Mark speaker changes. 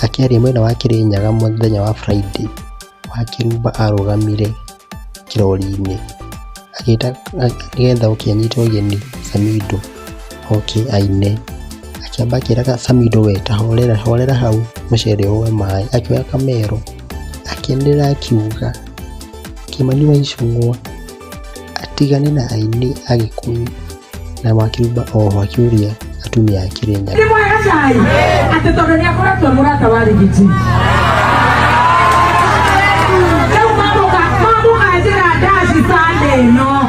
Speaker 1: Akĩaria mwena wa Kirinyaga mũthenya wa Friday, Wakĩrumba arũgamire kĩrori-inĩ agĩta nĩgetha oke anyite ũgeni Samido oke aine. Akĩamba akĩra Samido we ta horera horera hau mũcere ũwe maĩ, akĩoya kamero akĩanĩrĩra akiuga Kĩmani wa Icũng'wa atigane na aini a Gĩkũyũ na Wakĩrumba oho akĩũria atumia a Kĩrĩnyaga.
Speaker 2: Nĩ mwega cai atĩ tondũ nĩ akoretwo e mũrata wa rigiji rĩu mamũkanjĩra ndaci sande ĩno.